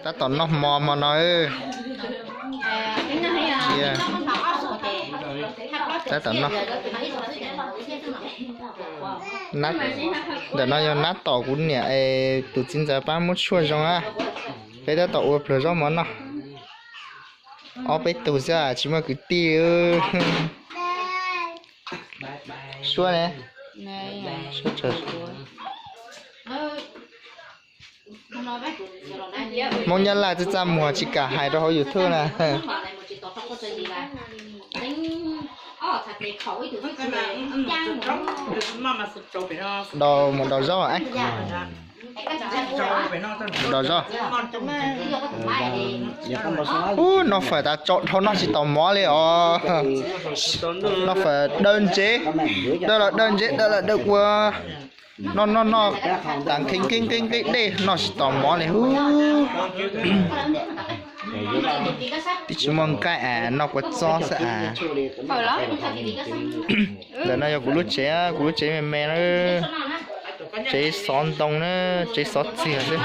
Tab tom noj hmo hmo no. Tab tom noj. Ntawm no yog nab tom kuv niam es tus txiv ntxawm pab muab tshuaj zoo na. Peb tab tom ua pluag zaub mov noj. Ob peb tug xwb tsis muaj kwv tij. Suab ne. Suab tsawg. Hmoob Nyab Laj txaj txaj muag tsis kam hais rau hauv YouTube na. Daus mus daus zaub. Daus zaub. Ub, noj fawm tas tso dhau noj tsis tau mov li os. Noj fawm daw ntsev, daw los daw ntsev, daw los daw ua. Noj noj noj tas nqhis nqhis nqhis nqhis dej noj tsis tau mov li hub. Twb tsis muaj nqaij as, noj kua txob xwb as. Ntawm no yog kuv lub tsev, kuv lub tsev me me na. Tsev xov ntoo na, tsev xov txiag xwb.